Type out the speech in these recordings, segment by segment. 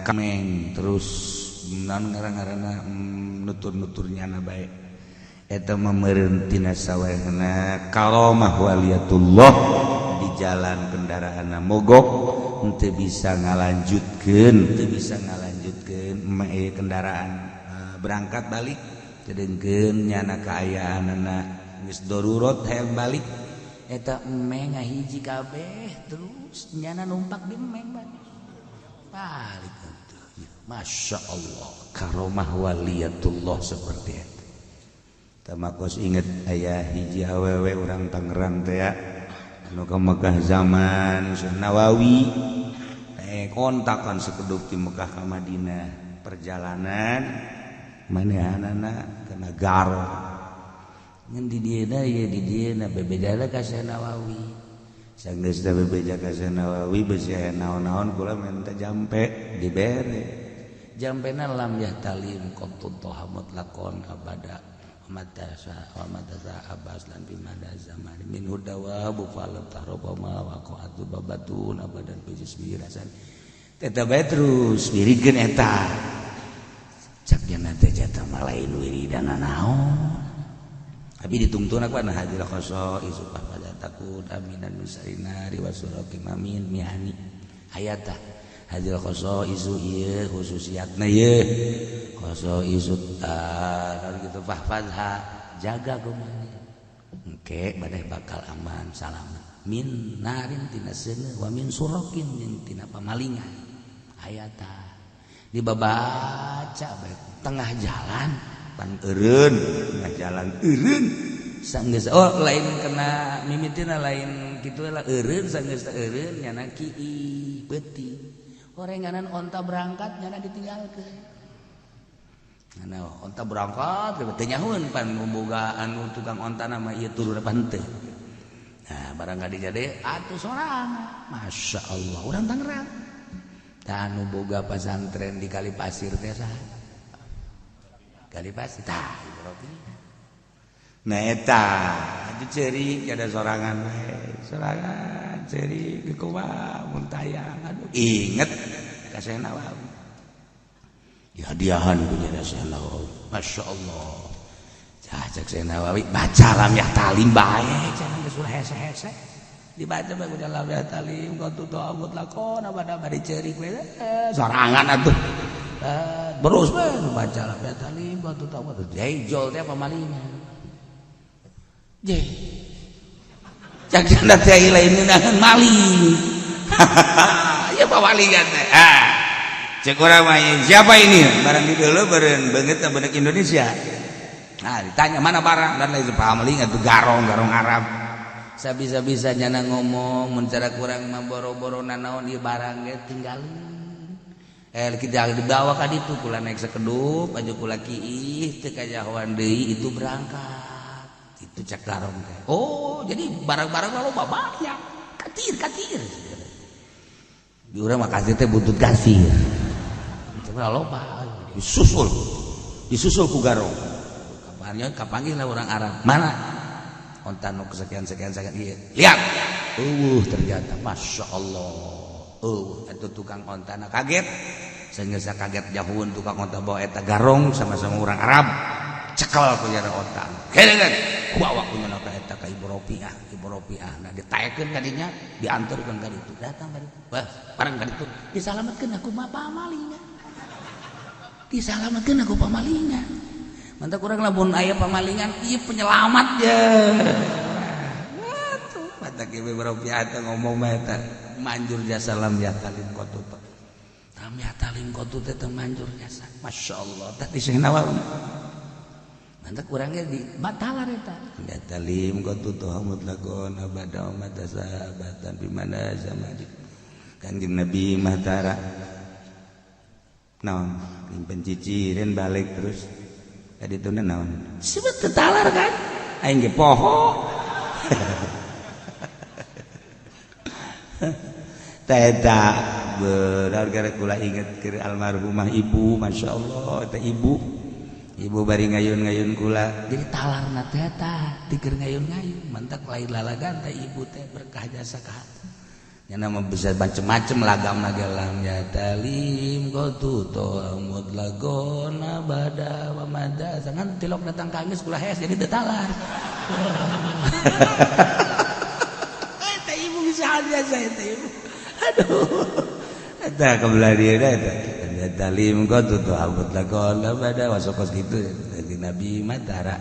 kameng terus naon ngaran-ngaranna nutur-nutur nyana bae eta mah meureun tina sawehna karomah waliyatullah di jalan kendaraanna mogok henteu bisa ngalanjutkeun teu bisa ngalanjutkeun kendaraan berangkat balik sedengkeun nyana kaayaanana geus darurat hayang balik eta emeng ngahiji kabeh terus nyana numpak di emeng balik. Masya Allah karomah waliyatullah seperti itu. Tamakos inget ayah hiji awewe orang Tangerang teh ya anu ka Mekah zaman Syekh Nawawi kontakan sekedup di Mekah ka Madinah perjalanan manehanana kena garong ngan di dieuna ye di dieuna bebejana ka Syekh Nawawi sanggeus da bebeja ka Syekh Nawawi beusi aya naon-naon kula minta jampe dibere jampena lam yahtalim qattu toha mutlaqon abada mata sa wa mata sa abbas lan bimada zaman min hudawa bu falam tahrobama wa qatu babatun abadan bijismi rasan eta bae terus wiridkeun eta cak jana teh jata mah lain wiridana naon tapi ditungtun aku ana hadil khoso isupah pada takut aminan misarinari wasuraki mamin mihani hayata hadil khoso isu ieu khususiatna ieu khoso isu kalau gitu fahfazha jaga kumaha engke badai bakal aman salamat min narin tina seuneu wa min surakin jeung tina pamalingan hayata dibabaca bae tengah jalan pan eureun tengah jalan eureun sanggeus oh lain kena mimitina lain kitu lah eureun sanggeus eureun nyana kiih peuting orenganan onta berangkat nyana ditinggalkeun nyana onta berangkat teu nyahueun pan boga anu tukang onta mah ieu turun pan teu. Nah barang ka dijade atuh sorangan Masya Allah urang Tangerang tah anu boga pasantren di Kali Pasir teh saha Kali Pasir tah nah eta atuh ceurik ada sorangan we sorangan ceurik kumaha mun tayang aduh inget ka Syekh Nawawi dihadiahan ku nya Syekh Nawawi Masya Allah cah cek Syekh Nawawi baca lam yahtalim bae cenah geus ulah hese-hese dibaca bae ku lam yahtalim qatu ta'amut lakon abada bari ceurik we sorangan atuh terus bae baca lam yahtalim qatu ta'amut jol teh pamalingan je cak janda teh lain ngeunaan maling ya pamalingan teh ah cek urang mah siapa ini barang di deuleu beureun beungeutna beungeut Indonesia nah ditanya mana barang dan lain pamalingan tuh garong-garong Arab sabisa-bisa nyana ngomong mun cara kurang mah boro-boro nanaon ieu barang ge tinggalin kita dibawa ka ditu kula naik sekedup aju kula kiih teu kajahoan deui itu berangkat itu cek garong teh oh jadi barang-barang loba banyak katir katir di urang mah kasir teh buntut kasir itu mah loba disusul disusul ku garong kapannya kapanggih lah orang Arab mana onta nu sekian sekian sekian ieu lihat ternyata Masya Allah itu tukang ontana kaget sehingga saya kaget jauhun tukang onta bawa eta garong sama-sama orang Arab cekel ku jara onta kene kan bawa ku nyana ka eta ka Ibu Ropiah Ibu Ropiah nah ditaekeun ka dinya diantarkeun ka ditu datang ka ditu wah bareng ka ditu disalametkeun aku mah pamalingan disalametkeun aku pamalingan mantap kurang lamun aya pamalingan ieu penyelamat je atuh mata ge Ibu Ropiah teh ngomong mah eta manjur jasa lam yahtalim qatu lam yahtalim qatu teh manjur jasa Masya Allah tadi Syekh Nawawi mantap kurangnya di batalar eta yahtalim qatu toha mutlaqon abada mata sahabatan bimana zaman Kanjeng Nabi matara naon nyimpen ciciren balik terus tadi itu naon sebut tetalar kan aing ge poho teta benar gara kula inget ke almarhumah ibu Masya Allah teh ibu ibu bari ngayun-ngayun kula jadi talarna teh eta tikeur ngayun-ngayun mantak lain lalagan teh ibu teh berkah jasa ka Nya nama bisa macem-macem lagam lagi lam ya talim qatu to mutlaqon abada wa mada. Jangan tilok datang kangis kula hes jadi teu talar. Eta ibu bisa biasa eta ibu. Aduh. Eta kebelah dia eta. Ya talim qatu to mutlaqon abada wasokos gitu dari Nabi Matara.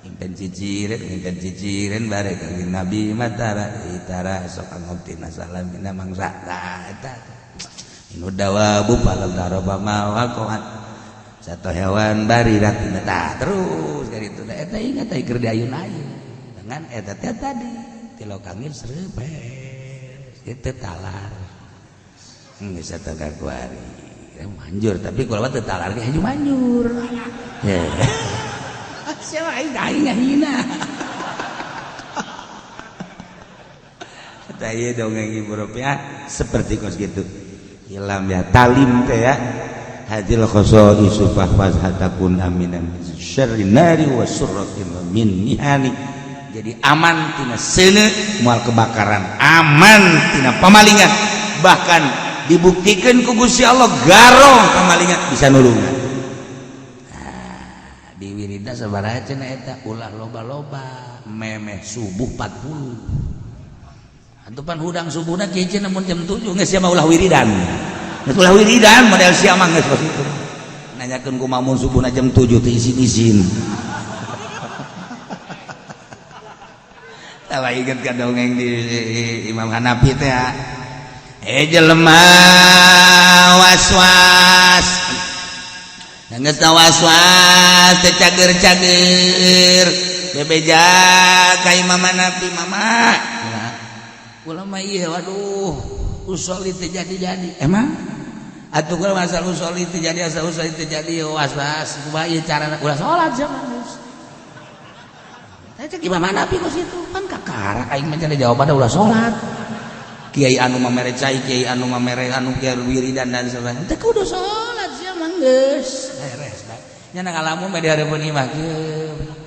Impen ciciren bare kanjeng Nabi Matara itara sok ngoptina salamina mangsa tah eta. Inu dawabu falal daraba ma waqa'at. Satu hewan bari ratina tah terus dari itu eta ingat teh keur diayun-ayun. Dengan eta teh tadi tilok angin sreupes itu talar. Geus eta kakuari. Manjur tapi kalau teu talar ge haju manjur. Siapa aing aing ngahina. Eta ieu dongeng Ibu Ropiah seperti kos gitu. Ilam ya talim teh ya. Hadil khosaisu fahfaz hatakun aminan syarri nari wa surratin min mihani. Jadi aman tina seuneu moal kebakaran, aman tina pamalingan. Bahkan dibuktikan ku Gusti Allah garong pamalingan bisa nulungan. Nah, di wirida sabaraha cenah eta ulah loba-loba memeh subuh 40. Atuh pan hudang subuhna kieu cenah mun jam 7 geus sia mah ulah wiridan. Geus ulah wiridan model sia mah geus kos kitu. Nanyakeun kumaha mun subuhna jam 7 teh izin-izin. Tawa inget ka dongeng di Imam Hanafi teh. Jelema was-was. Geus was-was teh cager-cager. Bebeja ka Imam Hanafi, mama. Kula mah ieu waduh, usoli teh jadi-jadi. Emang? Atuh kula asal usoli teh jadi, asal usoli teh jadi was-was. Kumaha ieu carana ulah salat sia mah geus. Teh cek Imam Hanafi kos kitu, pan kakara aing mah jadi jawabanna ulah salat. Kiai anu mamere cai, kiai anu mamere anu kiai wiridan dan sebagainya. Teu kudu salat sia mah geus. Beres bae. Nya ngalamun mah di hareupeun imah kieu.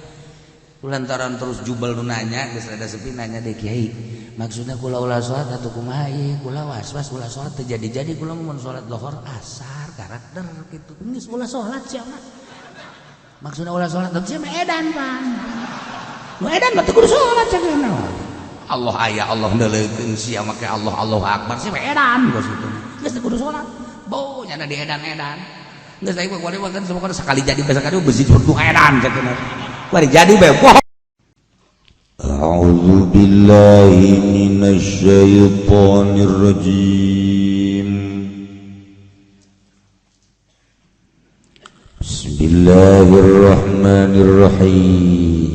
Lantaran terus jubel nu nanya geus rada sepi nanya deh kiai. Maksudna kula ulah salat atuh kumaha ieu? Kula was-was ulah salat teu jadi-jadi kula mun salat lohor asar karakter kitu. Geus ulah salat sia mah. Maksudna ulah salat teu sia mah edan pan. Nu edan mah teu kudu salat sia naon. Allah aya Allah neuleukeun sia make Allah Allahu Akbar sia mah edan geus kitu. Geus teu kudu salat. Bo nyana di edan-edan. Geus aing mah kuari mah kan sakali jadi besok kali besi kudu edan cenah. Kuari jadi bae. A'udzu billahi minasy syaithanir rajim. Bismillahirrahmanirrahim.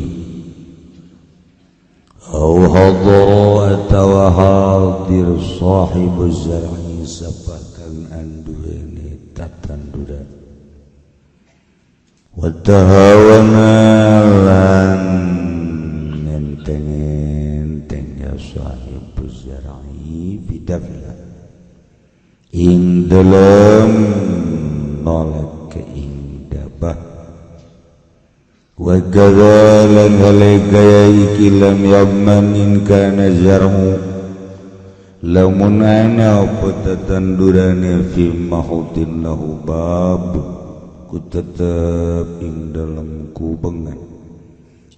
Au hadara atawa hadir sahibu zar'i sapakan anduene tatanduran wa tahawana lan enteng-enteng ya sahibu zar'i bidafila ing dalem nolak ke ing dabah wa kadza lan gaya iki lam yadman in kana zar'u lamun ana apa tatandurane fi mahutin lahu bab ku tetep ing dalem kubengan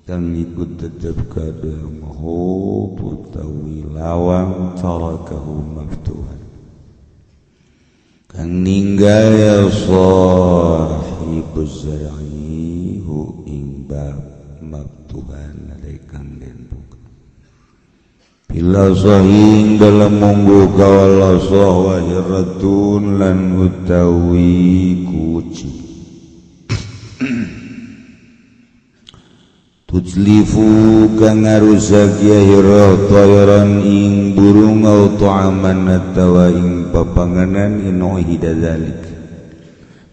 kang iku tetep kada mahub utawi lawang tarakahu maftuhan kang ninggal ya sahibuz zar'i hu ing bab maftuhan kang den buka bila sahing dalam munggu kawala sah wa hiratun lan utawi kucing tutlifu kang ngarusak ya hirah tayaran ing burung au ta'aman atawa ing papanganan inohida zalik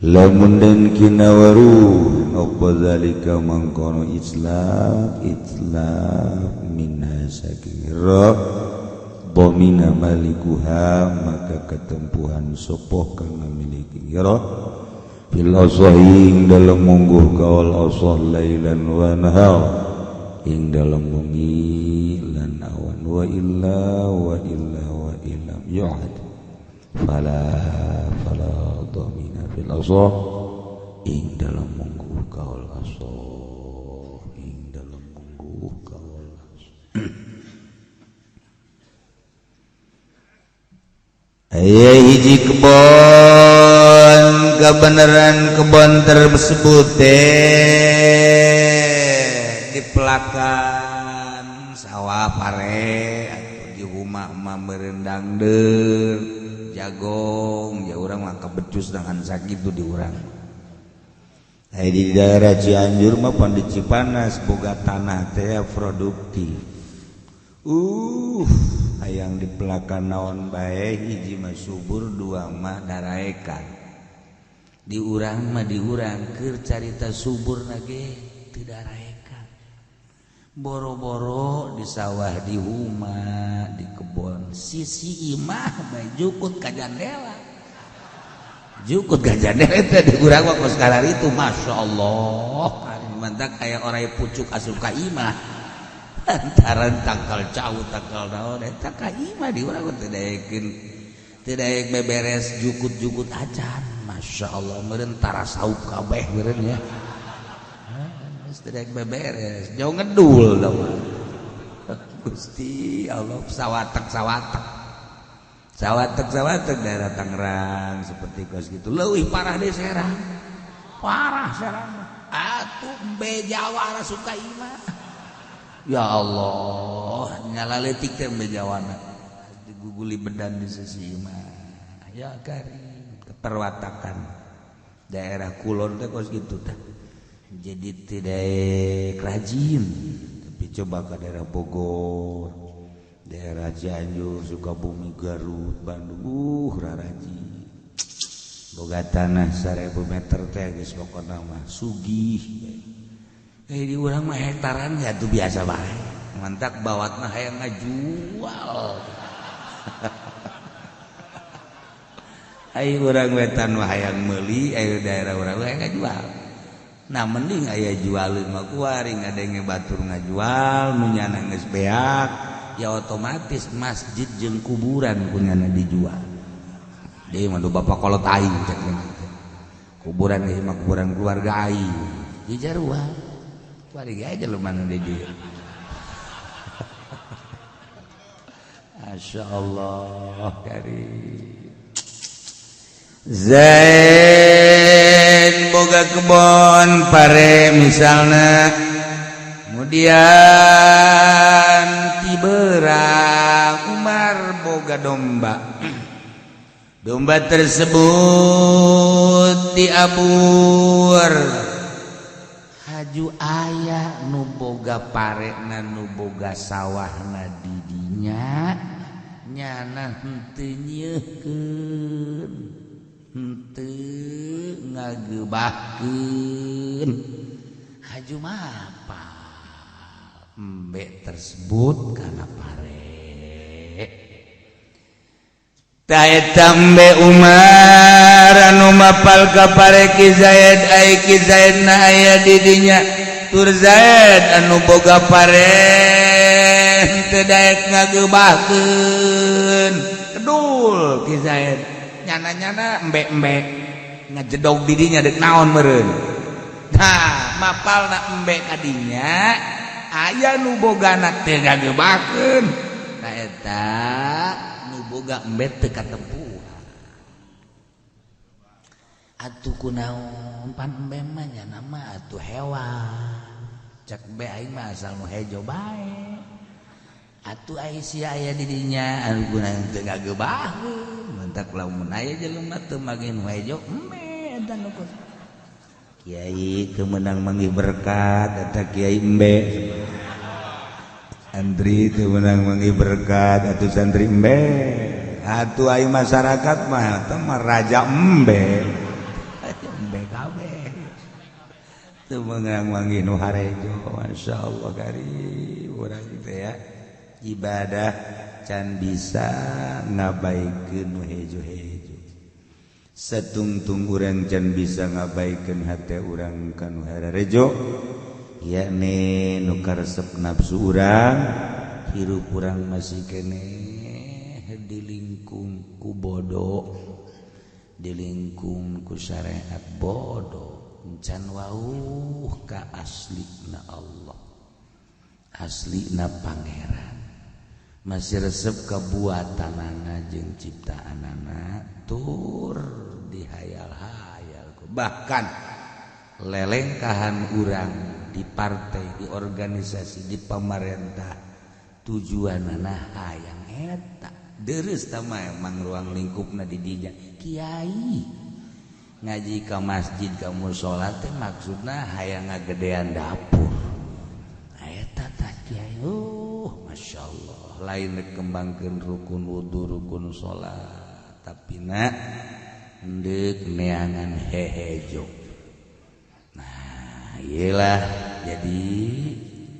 lamun den kinawaru apa zalika mangkono itlaf itlaf minha saking hirah domina malikuha maka ketempuhan sopoh kang memiliki hirah fil asahi dalam mungguh kawal asah lailan wa nahar ing dalem wengi lan awan wa illa wa illa wa illam yu'ad fala fala dhamina fil asah ing dalem mungguh kaul asah ing dalem mungguh kaul asah. Aya hiji kebon kebenaran kebon tersebut dipelakan sawah pare atau di rumah mah merendang der jagong ya urang mah kebecus dengan sakitu di urang. Aya di daerah Cianjur mah pan di Cipanas boga tanah teh produktif. Hayang dipelakan naon bae hiji mah subur dua mah daraekan. Di urang mah di urang keur carita subur nage teu daraekan. Boro-boro di sawah di huma di kebon sisi imah bae jukut ka jandela. Jukut ka jandela teh di urang mah kos kararitu masyaallah. Mantak aya orai pucuk asup ka imah. Lantaran tangkal cau tangkal naon eta ka imah di urang teh daekeun teu daek beberes jukut-jukut acan. Masyaallah meureun tarasaup kabeh meureun ya. Tidak beberes jauh ngedul dong. Gusti Allah sawatek sawatek sawatek sawatek daerah Tangerang seperti kos gitu leuwih parah di Serang parah Serang atuh embe Jawa suka imah ya Allah nyala leutik teh embe Jawana diguguli bedan di sisi imah ya karim perwatakan daerah kulon teh kos gitu teh. Jadi tidak rajin tapi coba ke daerah Bogor, daerah Cianjur, Sukabumi, Garut, Bandung, rarajin. Boga tanah 1000 meter teh geus pokona mah sugih. Di urang mah hektaran ya tuh biasa bae. Mantak bawatna hayang ngajual. Ai urang wetan mah hayang meuli, ai daerah urang hayang ngajual. Nah mending aya jualin mah kuari ngadenge batur ngajual nu nyana geus beak ya otomatis masjid jeung kuburan kunyana dijual. Deui mah bapak kolot aing cek kuburan geus mah kuburan keluarga aing. Di jarua. Kuari ge aja lumana di dieu. Masyaallah karim. Zaid boga kebon pare misalnya kemudian tiberang Umar boga domba domba tersebut diabur haju aya nu boga parena nu boga sawahna di dinya nyana henteu nyeuhkeun henteu ngagebahkeun haju mapal embe tersebut kana pare ta eta embe Umar anu mapal ka pare Ki Zaid ai Ki Zaid na aya di dinya tur Zaid anu boga pare henteu daek ngagebahkeun kedul Ki Zaid nyana-nyana embe-embe ngejedog didinya dek naon meureun. Nah, mapalna embe kadinya aya nu bogana teu ngagebakeun. Nah eta nu boga embe teu katempuhan. Atuh kunaon pan embe mah nyana mah atuh hewan. Cek embe aing mah asal nu hejo bae. Atuh ai sia aya di dinya anu kunaon teu ngagebakeun. Mantak lamun aya jelema teu mage nu hejo embe eta nu kiai teu meunang manggih berkat eta kiai embe. Santri teu meunang manggih berkat atuh santri embe. Atuh ai masyarakat mah eta mah raja embe. Embe kabeh. Teu meunang manggih nu harejo masyaallah karim urang teh ya. Ibadah can bisa ngabaikeun nu hejo-hejo. Satungtung urang can bisa ngabaikeun hate urang ka nu hararejo. Yakni nu karesep nafsu urang, hirup urang masih keneh di lingkung ku bodoh, di lingkung ku syariat bodoh, encan wauh ka aslina Allah, aslina Pangeran. Masih resep kebuatanana jeung ciptaanana tur dihayal-hayal. Bahkan lelengkahan urang di partai, di organisasi, di pemerintah tujuanana hayang eta. Deres tama emang ruang lingkupna di dinya kiai ngaji ke masjid ke mushola teh maksudna hayang ngagedean dapur. Eta tah kiai, oh Masya Allah, lain rek kembangkeun rukun wudu, rukun salat, tapi na ndek neangan hehejo. Nah iyalah, jadi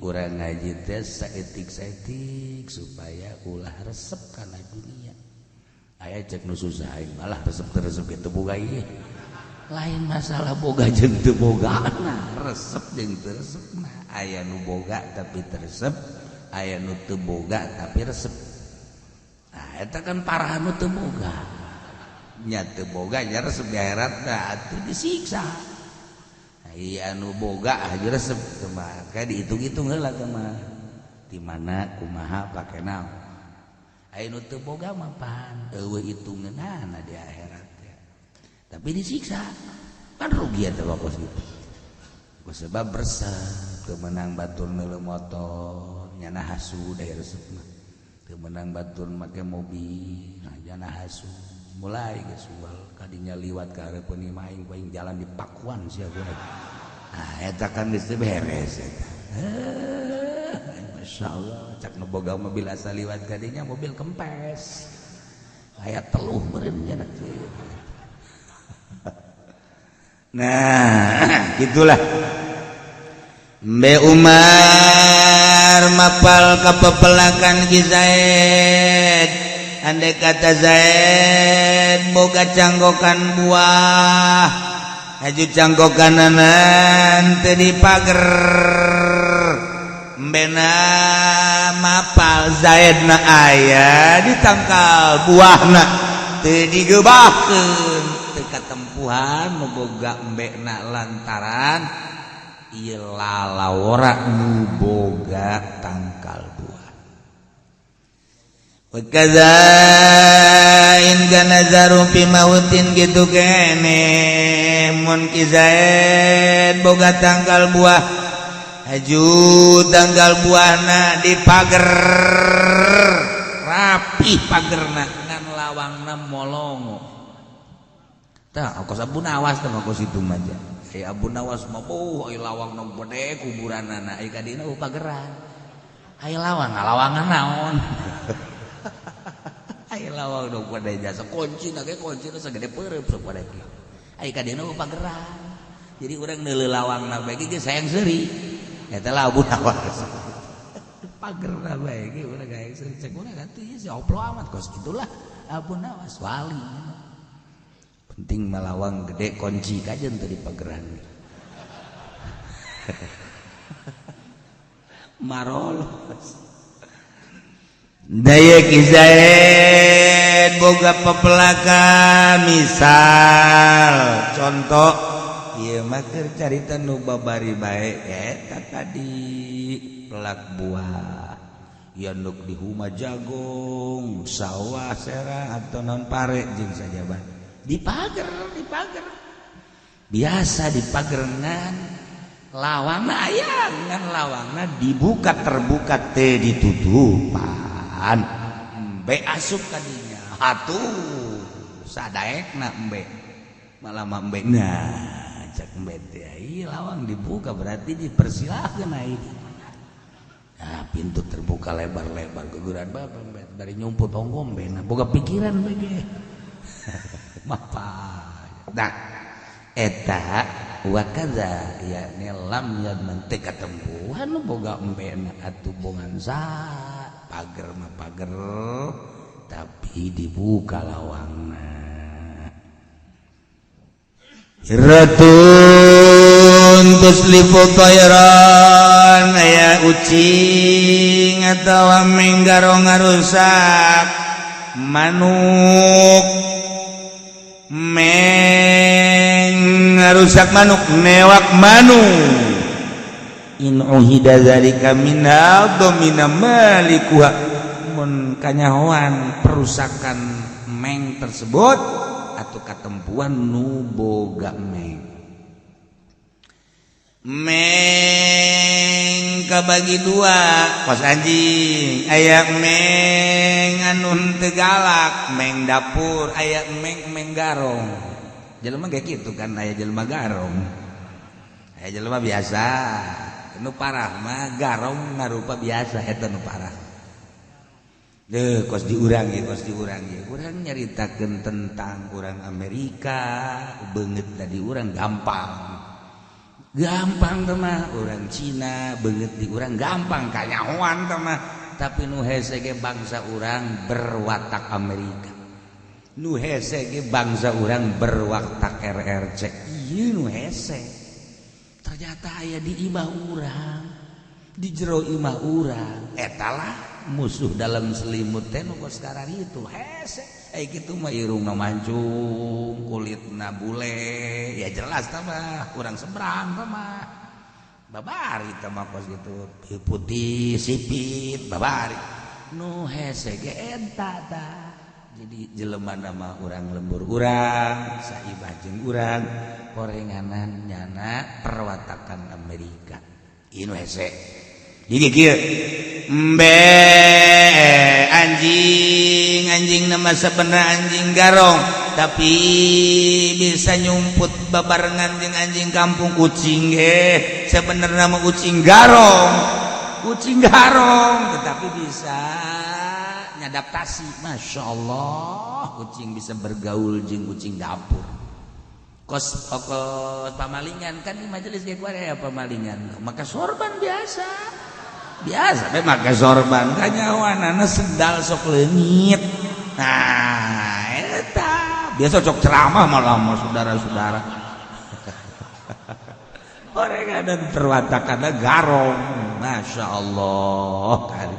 urang ngaji teh saetik-saetik supaya ulah resep kana dunia. Aya cek nu susah aing malah resep teu resep kitu boga ieu. Lain masalah boga jeung teu bogana, resep jeung teu resepna. Aya nu boga tapi teu resep, aya nu teu boga tapi resep. Nah eta kan parah nu teu boga. Nya teu boga nya resep di akhirat atuh disiksa. Iya anu boga aja resep mah kayak dihitung-hitung heula teh mah. Di mana kumaha pake naon. Aya nu teu boga mah pan eueuh hitungeunana di akhirat teh. Tapi disiksa. Kan rugi eta mah kos kitu. Ku sebab resep teu meunang batur meuleuh motor nyana hasud aya resep mah. Teu meunang batur make mobil nah nyana hasud. Mulai geus kadinya liwat ka hareupeun imah aing aing jalan di Pakuan sia gue. Nah eta kan geus teu beres eta. Masyaallah cak nu boga mobil asa liwat kadinya mobil kempes. Aya teluh meureun nya. Nah, gitulah. Mbe Umar mapal ka pepelakan Ki Zaid. Andai kata Zaid boga canggokan buah, haju canggokanan teu dipager. Mbena mapal Zaid na aya ditangkal buahna teu digebahkeun, teu katempuhan nu boga embekna lantaran ieu lalawora nu boga tangkal buah. Wakaza in kana zaru fi mautin gitu kene mun Ki Zaid boga tangkal buah, haju tangkal buahna di pager rapi pagerna ngan lawangna molongo. Tah kos Abu Nawas teh mah kos itu mah ja. Abu Nawas mah beuh aya lawangna gede kuburanana aya ka dina pageran. Aya lawang ngalawangan naon. Aya lawang nu gede jasa kuncina ge kuncina sagede peureum sok pada kieu. Aya ka dina pageran. Jadi urang neuleuh lawangna bae ge sayang seuri. Eta lah Abu Nawas. Pagerna bae ge urang hayang seuri cek urang atuh ieu si oplo amat kos kitulah Abu Nawas wali. Penting malawang gede kunci kajen teu di pageran. Marolos. Daya Ki Zaid boga pepelakan misal contoh ieu mah keur carita nu babari bae eta tadi pelak buah ya nuk di huma jagung sawah serang atau non pare jeung sajaban dipager biasa dipager ngan lawangna aya ngan lawangna dibuka terbuka teu ditutupan embe asup kadinya atuh sadaekna embe malah embe nah cek embe teh ieu lawang dibuka berarti dipersilahkeun aing. Nah, pintu terbuka lebar-lebar geguran bapak embe bari nyumput onggo embe nah boga pikiran bae ge. Mapa. Nah, eta wa kadza yakni lam yadman teu katempuhan nu boga embena atuh bongan sa pager mah pager tapi dibuka lawangna. Hiratun Yuslifu thayran, aya ucing atawa meng garong ngarusak manuk, meng ngarusak manuk, newak manuk. In uhida zalika minha dhamina malikuha, mun kanyahoan perusakan meng tersebut atau katempuan nu boga meng. Meng kabagi dua, kos anjing. Aya meng anu teu galak, meng dapur, aya meng meng garong. Jelema kayak gitu kan, aya jelema garong, aya jelema biasa. Nu parah mah garong ngarupa biasa, eta nu parah. Deh, kos diurang ya, kos diurang ya. Urang nyaritakeun tentang orang Amerika, beungeut di urang gampang. Gampang teh mah, orang Cina beungeut di urang gampang kanyahoan teh mah. Tapi nu hese ge bangsa urang berwatak Amerika. Nu hese ge bangsa urang berwatak RRC. Ieu nu hese. Ternyata aya di imah urang, di jero imah urang. Eta lah musuh dalam selimut teh nu kos itu hese. Eh, kitu mah irungna mancung, kulitna bule, ya jelas tah mah urang seberang tah mah. Babari tah mah kos gitu, putih sipit babari. Nu hese ge eta tah. Jadi jelema nama urang lembur urang, saibah jeung urang, korenganan nyana perwatakan Amerika. Ieu nu hese. Jadi kieu embe anjing, anjing nama sebenarnya anjing garong, tapi bisa nyumput babarengan jeung anjing kampung. Kucing ge sebenarnya nama kucing garong, kucing garong, tetapi bisa ngadaptasi. Masya Allah, kucing bisa bergaul jeung kucing dapur. Kos kos pamalingan kan di majelis ge ya, pamalingan maka sorban biasa biasa be make sorban, kanyahoanana sendal sok leungit. Nah, eta biasa sok ceramah malah mah, saudara-saudara. Orang ada perwatakan garong, Masya Allah kali.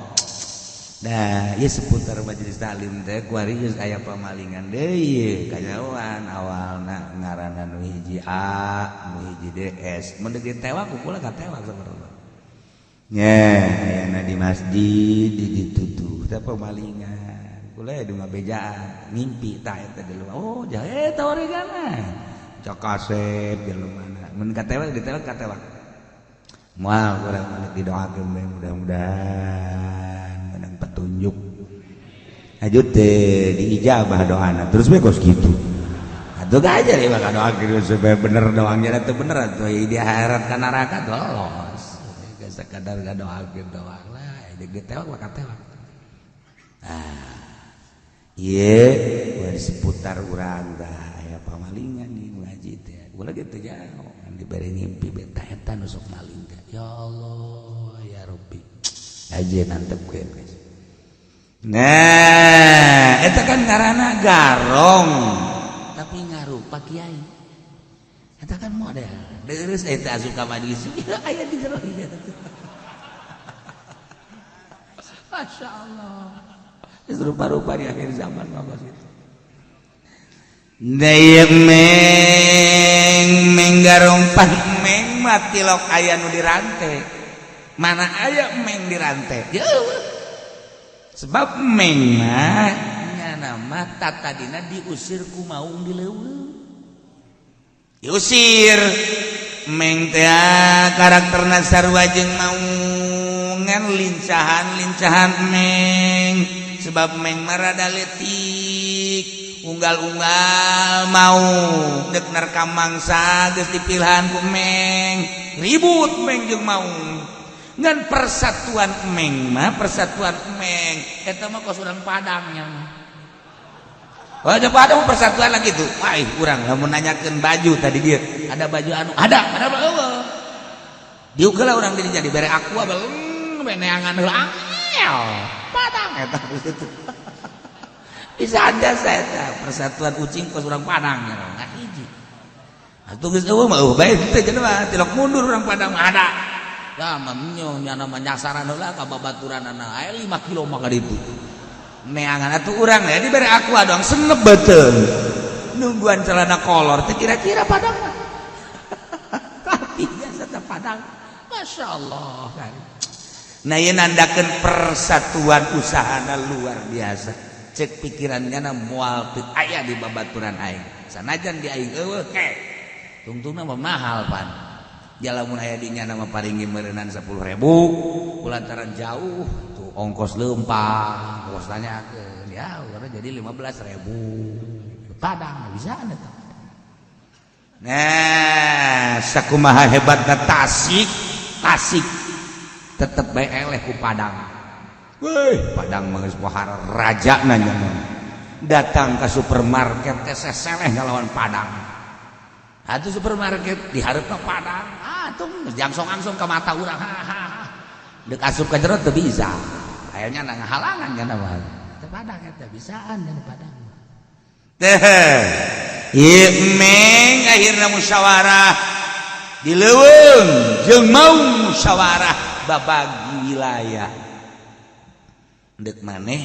Nah, ya seputar majelis taklim teh kuari geus aya pamalingan deui, kanyahoan awalna ngaranna nu hiji A, nu hiji DS. Mun ditewak ku kula katewak sapertona. Nya, ayana di masjid di ditu tuh teh pemalingan. Kula di ngabejaan ngimpi tah eta jelema. Oh, jahe eta oregana. Cok kasep jelemana. Mun katewak ditewak katewak. Moal urang mah didoakeun we, mudah-mudahan menang petunjuk. Lanjut teh diijabah doana. Terus we kos kitu. Atuh aja deh bakal doakeun supaya bener doangnya, teu bener atuh di akhirat ka neraka lolos. Sekadar gak doakeun doang lah, deuk ditewak mah katewak. Nah, ieu di seputar urang tah aya pamalingan di ngaji teh. Ulah gitu jauh, dibere ngimpi beta eta nu sok maling teh. Ya Allah, ya Rabbi. Aja nantepkeun guys. Nah, eta kan ngaranna garong, tapi ngarupa kiai. Eta kan model. Terus eta asup ka majelis, aya di jero ieu. Masya Allah. Rupa-rupa di akhir zaman mah kos itu. Daya meng meng garong pan meng mah tilok aya nu dirante. Mana aya meng dirante? Ya, sebab meng mah nyana mah tatadina diusir ku maung di leuweung. Diusir meng teh karakterna sarua jeung maungan, lincahan-lincahan meng, sebab meng mah rada leutik, unggal-unggal mau dek nerkam mangsa geus dipilihan ku meng, ribut meng jeung maung. Ngan persatuan meng mah, persatuan meng eta mah kos urang Padang nya. Oh, ada Padang persatuan lagi tuh. Wah, urang lamun nanyakeun baju tadi dia ada baju anu ada eueuh. Diuk heula urang diri jadi bere aqua beleng beneangan heula angel. Padang eta gitu. Bisa aja saya persatuan ucing kos urang Padang ya. Nah, hiji. Atuh geus eueuh mah eueuh bae teh cenah mah tilok mundur urang Padang mah ada. Lah mah nya mah nyasaran heula ka babaturanana aya 5 kilo mah ka ditu. Neangan atuh urang ya dibere aku doang senep beuteung. Nungguan celana kolor teh kira-kira Padang mah. Tapi biasa teh Padang. Masya Allah kan. Nah ieu nandakeun persatuan usahana luar biasa. Cek pikirannya na moal teu aya di babaturan aing. Sanajan di aing eueuh ke. Tungtungna mah mahal pan. Ya lamun aya di nya mah paringi meureunnan 10.000 kulantaran jauh tuh ongkos leumpang, ongkos tanyakeun ya urang jadi 15.000. Padang bisa eta. Nah, sakumaha hebatna Tasik, Tasik tetep bae eleh ku Padang. Weh, Padang mah geus pohara raja nanya mah. Datang ke supermarket teh seseleh ngalawan Padang. Atuh supermarket dihareup ka Padang. Ah, tuh jangsong-angsong ka mata urang. Ha. Deuk asup ka jero teu bisa. Aya nya ngahalangan kana mah. Teu Padang eta bisaan dan Padang. Teh. Ieu meng akhirna musyawarah di leuweung jeung mau musyawarah babagi wilayah. Dek maneh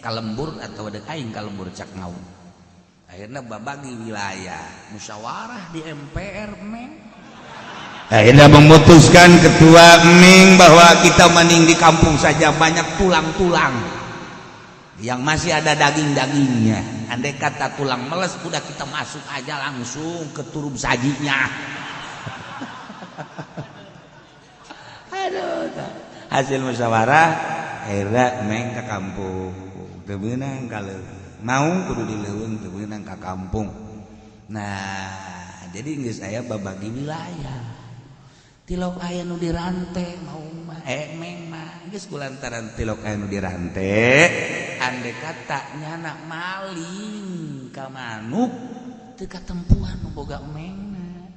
kalembur atau dek aing kalembur cak maung. Akhirnya babagi wilayah musyawarah di MPR meng. Akhirnya memutuskan ketua Ming bahwa kita mending di kampung saja, banyak tulang-tulang yang masih ada daging-dagingnya. Andai kata tulang meles udah kita masuk aja langsung ke turub sajinya. Aduh, hasil musyawarah akhirnya meng ke kampung teu meunang ka leuweung, mau kudu di leuweung teu meunang ka kampung. Nah, jadi geus aya babagi wilayah. Tilok aya nu dirante mau mah meng mah geus kulantaran tilok aya nu dirante andai kata nyana maling ka manuk teu katempuhan nu boga mengna.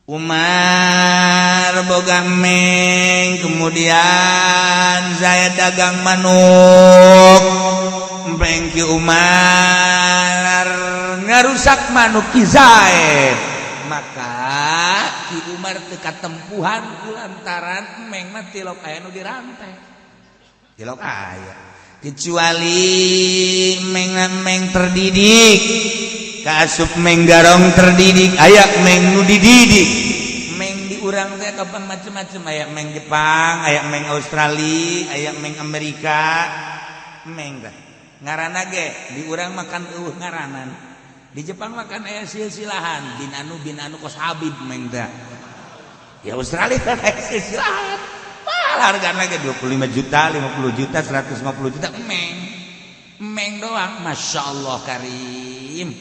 Umar boga meng, kemudian saya dagang manuk. Meng Ki Umar ngarusak manuk Ki Zaid, maka Ki Umar teu katempuhan kulantaran meng mah tilok aya nu dirante. Tilok aya kecuali meng terdidik, kaasup meng garong terdidik, aya meng nu dididik. Meng di urang teh kapan macem-macem, aya meng Jepang, aya meng Australia, aya meng Amerika. Meng teh ngaranna ge di urang makan eueuh ngaranan. Di Jepang makan aya silsilahan bin anu kos Habib meng teh. Ya Australia kan aya silsilahan. Wah, hargana ge 25 juta, 50 juta, 150 juta meng. Meng doang, Masya Allah karim.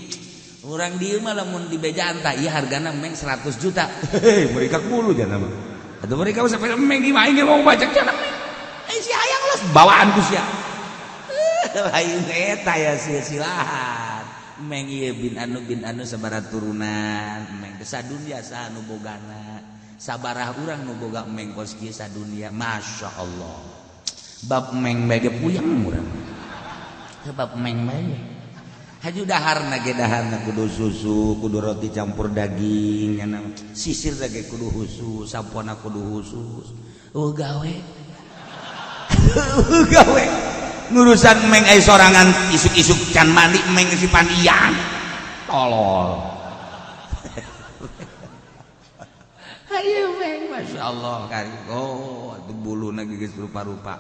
Urang dieu mah lamun dibejaan tah ieu hargana meng 100 juta. Hei, mereka bulu jangan mah. Atuh mereka sampai meng di mah aing mau bajak cenah meng. Eh si hayang los bawaan ku sia. Lain eta ya silsilahan. Meng ieu bin anu sabaraha turunan, meng teh sadunya saha nu bogana. Sabaraha urang nu boga meng kos kieu sadunya, Masya Allah. Bab meng bae ge puyeng urang. Sebab meng bae. Haju daharna ge daharna kudu susu, kudu roti campur daging, nya sisir ge kudu khusus, sampona kudu khusus. Eueuh gawe. Eueuh gawe. Ngurusan meng ai sorangan isuk-isuk can mandi meng si panian. Tolol. Ayo meng, Masya Allah kari. Oh, itu buluna geus rupa-rupa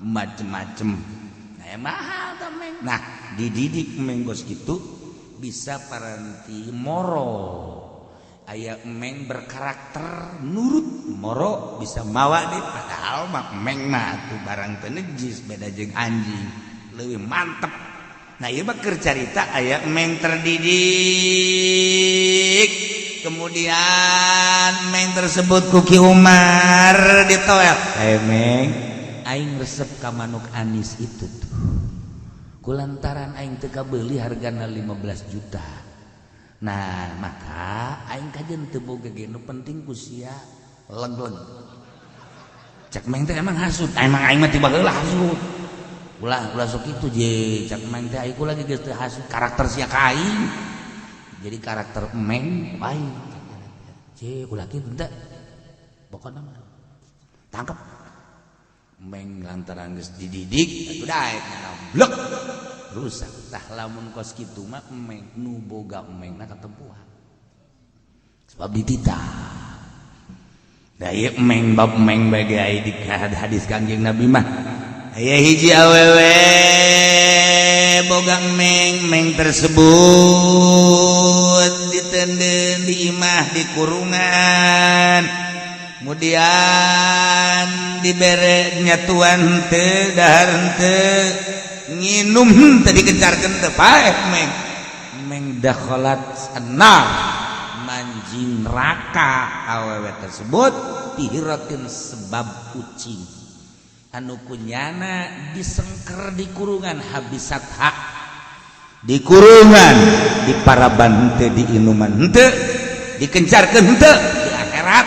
macem-macem. Nah, mahal tuh meng. Nah, dididik meng kos kitu bisa paranti moro. Aya meng berkarakter nurut moro bisa mawa deh, padahal mah meng mah tuh barang teu najis beda jeung anjing leuwih mantep. Nah, ieu mah keur carita aya meng terdidik, kemudian meng tersebut ku Ki Umar ditoel. Meng aing resep ka manuk anis itu tuh kulantaran aing teu kabeuli hargana 15 juta. Nah, maka aing kajen teu boga ge nu penting ku sia leg-leg. Cak meng teh emang hasut, emang aing mah tiba heula hasut. Ulah ulah sok kitu je, cak meng teh aing lagi geus teu hasut karakter sia ka aing. Jadi karakter emeng baik. Cek ulah kieu teu. Pokona mah tangkep. Emeng lantaran geus dididik atuh daek blek rusak. Tah lamun kos kitu mah emeng nu boga emengna katempuhan. Sebab dititah. Da ieu emeng bab emeng bae ge aya di hadis Kangjeng Nabi mah. Aya hiji awewe boga emeng, emeng tersebut ditenden di imah di kurungan, kemudian dibere nyatuan henteu, dahar henteu, nginum henteu, dikencarkeun teu paeh emeng. Emeng dakhalat annar, manjing neraka awewe tersebut dihirakeun sebab kucing. Anu kunyana disengker di kurungan habisat hak di kurungan di paraban henteu, di inuman henteu, dikencarkeun henteu di akhirat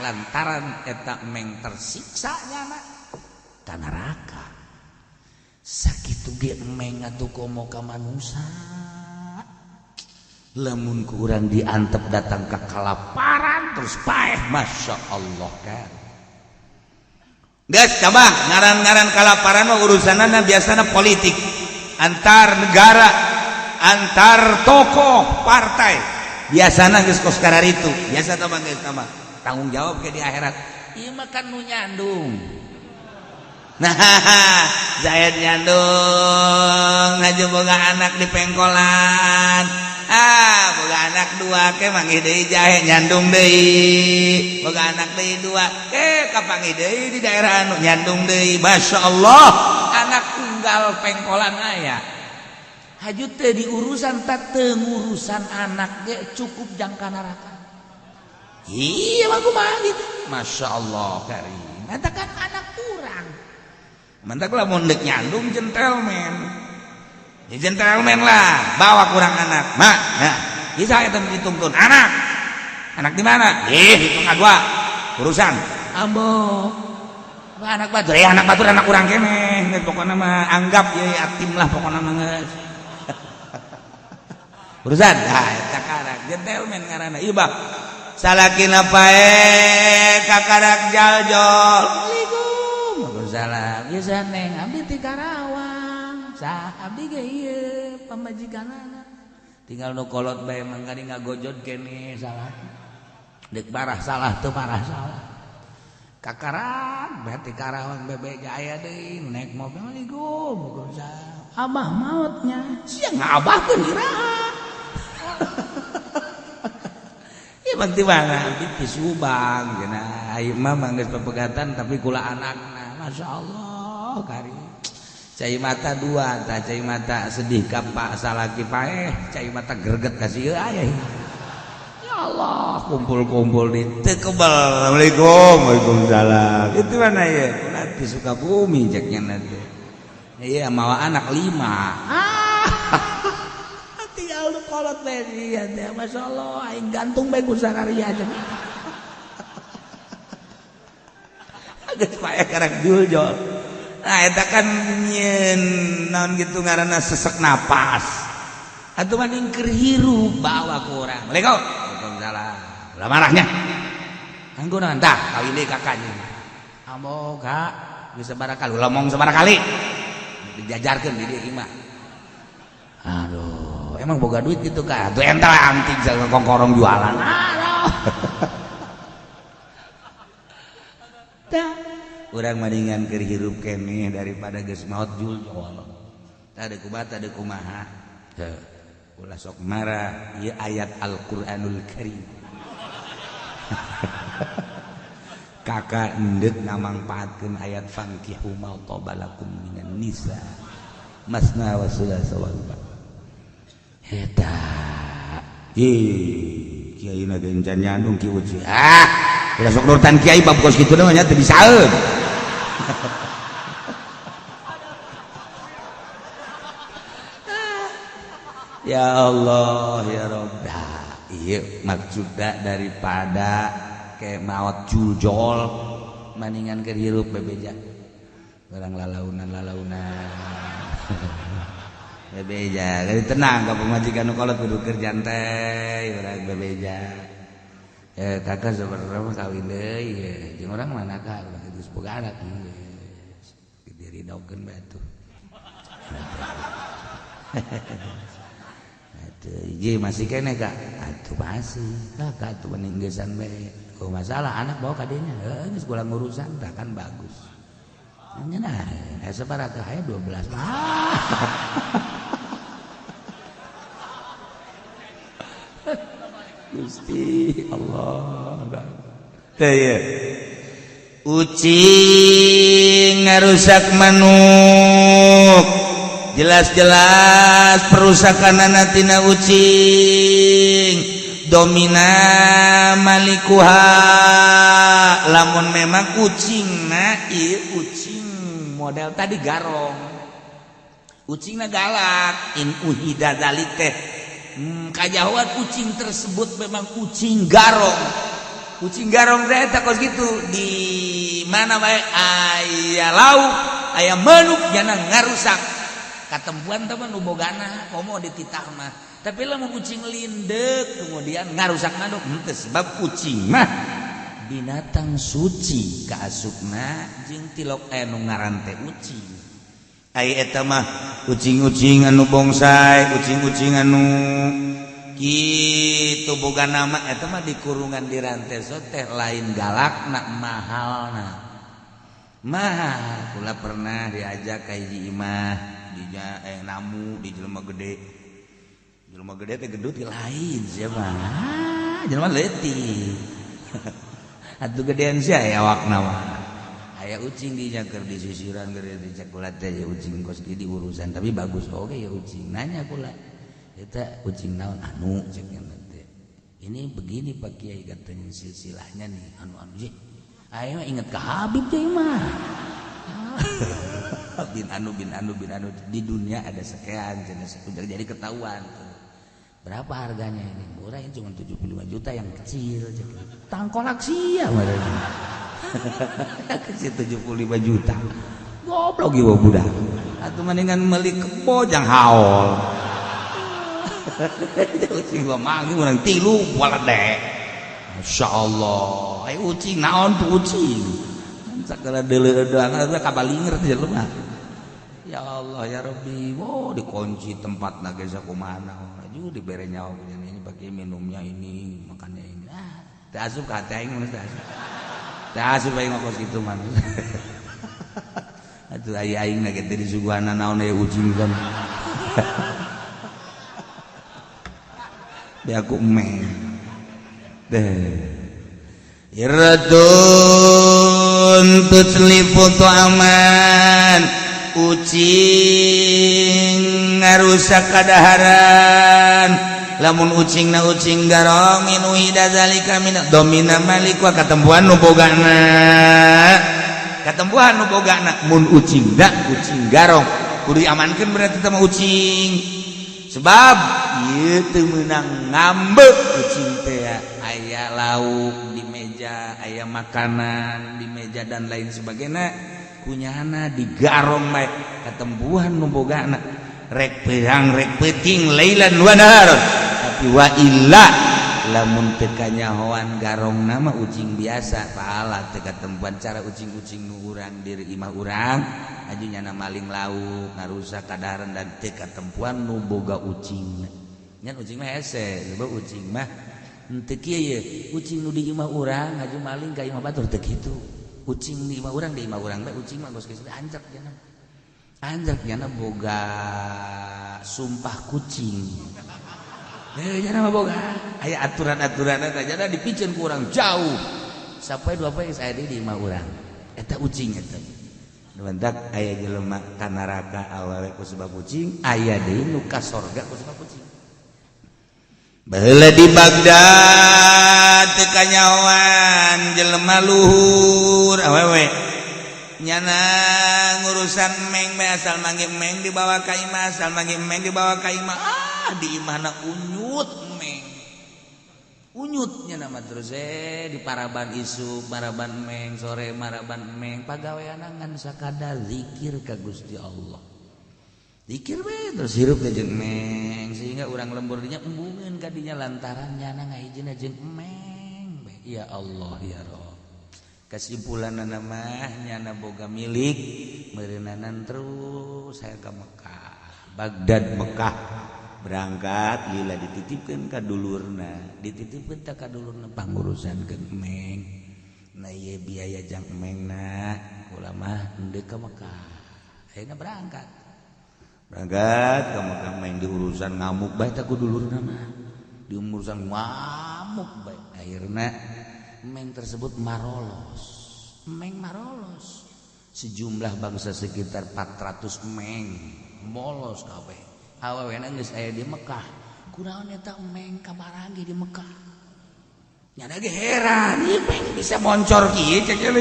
lantaran eta meng tersiksa nyana ka neraka. Sakitu ge meng atuh komo ka manusa lamun ku urang diantep datang ka kalaparan terus paeh Masya Allah kan. Geus coba ngaran-ngaran kalaparan mah urusanana biasana politik antar negara, antar tokoh partai. Biasana geus kos kararitu. Biasa tah mah geus mah tanggung jawab ke di akhirat. Ieu mah kan nu nyandung. Nah, Zaid nyandung haju boga anak di pengkolan. Ah, boga anak dua ke manggih deui jahe nyandung deui. Boga anak deui dua ke kapanggih deui di daerah anu nyandung deui. Masya Allah, anak unggal pengkolan aya. Haju teu diurusan tak teu ngurusan anak ge cukup jangka neraka. Iya mah kumaha gitu. Masya Allah karim. Eta kan anak kurang. Mantak lamun deuk nyandung gentleman. Ya gentleman lah, bawa kurang anak. Mak, nah, bisa eta dituntun anak. Anak di mana? Ih, hitung dua. Urusan. Ambo. Anak batur, ya anak batur anak kurang keneh. Geus pokona mah anggap ya yatim lah pokona mah geus. Urusan. Nah, eta karak gentleman ngaranna. Ieu bang. Salakina pae kakarak jaljol. Assalamualaikum. Waalaikumsalam. Ieu neng abdi ti Karawang. Sah abdi ge ieu pamajikanana. Tinggal nu kolot bae mangkani ngagojod keneh salah. Deuk marah salah teu marah salah. Kakarak bae ti Karawang bebe aya deui naik mobil. Assalamualaikum. Waalaikumsalam. Abah mautnya. Sia ngabahkeun iraha. Ieu mah ti mana? Abdi ti Subang cenah. Ieu mah geus pepegatan tapi kula anakna. Masyaallah kari. Cai mata dua, tah cai mata sedih ka Pak salaki paeh, cai mata greget ka sieun aya. Ya Allah, kumpul-kumpul di teu kebel. Assalamualaikum. Waalaikumsalam. Itu mana ya? Nanti Sukabumi ceknya nanti. Iya, mawa anak 5. Ah. Tinggal nu kolot bae ieu teh. Masyaallah, aing gantung bae ku sararia aja. Geus paeh karek juljol. Nah, eta kan nyieun naon gitu ngaranna sesek napas. Atuh mending keur hirup bawa ku urang. Assalamualaikum. Waalaikumsalam. Ulah marahnya. Anggo naon tah kawin deui kakaknya. Ambo kak geus sabaraha kali ulah ngomong sabaraha kali. Dijajarkeun di dieu imah. Aduh, emang boga duit gitu kak? Atuh ente anting kongkorong jualan. Aduh. Tah urang mendingan keur hirup keneh daripada geus maot juljol. Tah deuk kumaha tah deuk kumaha. Heuh. Ulah sok marah ieu ayat Al-Qur'anul Karim. Kakak endek ngamangpaatkeun ayat fankihu ma qabalakum minan nisa masna wa sulasa wa ruba. Eta. Ih, kiai na ge encan nyandung ki uci. Ah, ulah sok nurutan kiai bab kos kitu mah nya teu bisaeun. Ya Allah ya Rabb. Iya maksudna daripada kayak maot juljol maningan keur hirup bebeja. Barang lalaunan lalaunan. Bebeja, jadi tenang ka pamajikan nu kolot kudu kerja teh urang bebeja. Kakak sebenarnya mah kawin deui ye. Jeung urang mana kak geus boga anak geus. Diridokeun bae atuh. Atuh hiji masih keneh kak. Atuh masih. Kakak atuh meninggesan bae. Oh masalah anak bawa ka dinya. Heuh geus kula ngurusan tah kan bagus. Nya nah, sabaraha aya 12 mah. Gusti Allah. Teh ye. Ucing ngarusak manuk. Jelas-jelas perusakanana tina ucing. Domina malikuha. Lamun memang ucingna ieu ucing model tadi garong. Ucingna galak in uhida zalik teh. Kajauhan kucing tersebut memang kucing garong. Kucing garong teh eta kos kitu di mana bae aya lauk, aya manuk jana ngarusak. Katempuan teh mah nu bogana komo dititah mah. Tapi lamun kucing lindek kemudian ngarusak manuk henteu sebab kucing mah binatang suci kaasupna jeung tilok aya nu ngaran teh ucing. Ai eta mah ucing-ucing anu bongsai, ucing-ucing anu kitu boga nama eta mah dikurungan di ranteso teh lain galakna mahalna. Mahal kula pernah diajak ka hiji imah dinya namu di jelema gede. Jelema gede teh gendut lain sia mah. Jelema leutik. Atuh gedean sia aya awakna mah. Aya ucing dinya keur disisiran keur dicek kula teh ya ucing kos kieu diurusan tapi bagus oge ya ucing. Nanya kula eta ucing naon anu cek teh. Ini begini Pak Kiai katanya silsilahnya nih anu-anu je. Aya mah inget ka Habib teh mah. Bin anu bin anu bin anu di dunia ada sekian cenah jadi ketahuan tuh. Berapa harganya ini? Murah ini cuma 75 juta yang kecil. Tangkolak sia mereka. Kecil 75 juta. Goblok ieu budak. Atuh mendingan meuli kebo jang haol. Ucing gua manggil urang tilu waledek. Masya Allah. Ai ucing naon tuh ucing. Sagala deuleuh-deuleuh kabalinger teh jelema. Ya Allah ya Rabbi, wow dikunci tempat na geus kumaha. Aju dibere nyawa ini pakai minumnya ini, makannya ini. Ah, teu asup ka hati aing mun teu asup. Teu asup aing mah kos kitu mah. Atuh aya aing na ge teh disuguhana naon aya ucing kan. Di aku meh. Deh. Iradun tutlifu ta'aman. Ucing ngarusak kadaharan lamun ucing na ucing garong inu hida zalika min domina malik wa katempuan nu bogana katempuan nu bogana mun ucing da ucing garong kudu diamankeun berarti teh mah ucing sebab ieu teu meunang ngambek ucing teh aya lauk di meja aya makanan di meja dan lain sebagainya kunyana digarong bae katempuhan nu bogana rek perang rek peuting lailan wa nahar tapi wa illa lamun teu kanyahoan garong nama ucing biasa pahala teu katempuhan cara ucing-ucing nu urang diri imah urang aju nyana maling lauk ngarusak kadaharan dan teu katempuhan nu boga ucing nya ucing mah hese sebab ucing mah henteu kieu ye ucing nu di imah urang aju maling ka imah batur teu kitu. Ucing di imah urang di imah urang bae ucing mah geus geus anjak jana. Anjak jana boga sumpah kucing. Jana mah boga aya aturan-aturanna teh jana dipiceun ku urang jauh. Sapoe dua poe geus aya di imah urang. Eta ucing eta. Bentak aya jelema ka neraka awewe ku sebab ucing, aya deui nu ka sorga ku sebab ucing. Baheula di Baghdad teu kanyahoan jelema luhur awewe nyana ngurusan meng bae asal manggih meng dibawa ka imah asal manggih meng dibawa ka imah ah di imahna unyut meng unyut nyana mah terus di paraban isuk maraban meng sore maraban meng pagaweanna ngan sakadar zikir ka Gusti Allah. Dikir we terus hirup teh jeung emeng sehingga urang lembur dinya embungeun ka dinya lantaran nyana ngahijina jeung emeng bae. Ya Allah ya Rob. Kesimpulanna mah nyana boga milik meureunanan terus saya ke Mekah. Baghdad Mekah berangkat lila dititipkeun ka dulurna, dititipkeun ta ka dulurna pangurusan ke emeng. Nah ieu biaya jang emengna kula mah henteu ka Mekah. Ayeuna berangkat. Berangkat ke Mekah main di urusan ngamuk bae ta ku dulurna mah. Di urusan ngamuk bae. Akhirna emeng tersebut marolos. Emeng marolos. Sejumlah bangsa sekitar 400 emeng bolos kabeh. Awewena geus aya di Mekah. Kunaon eta emeng kabarangge di Mekah? Nyana ge heran, ieu emeng bisa moncor kieu cek ieu.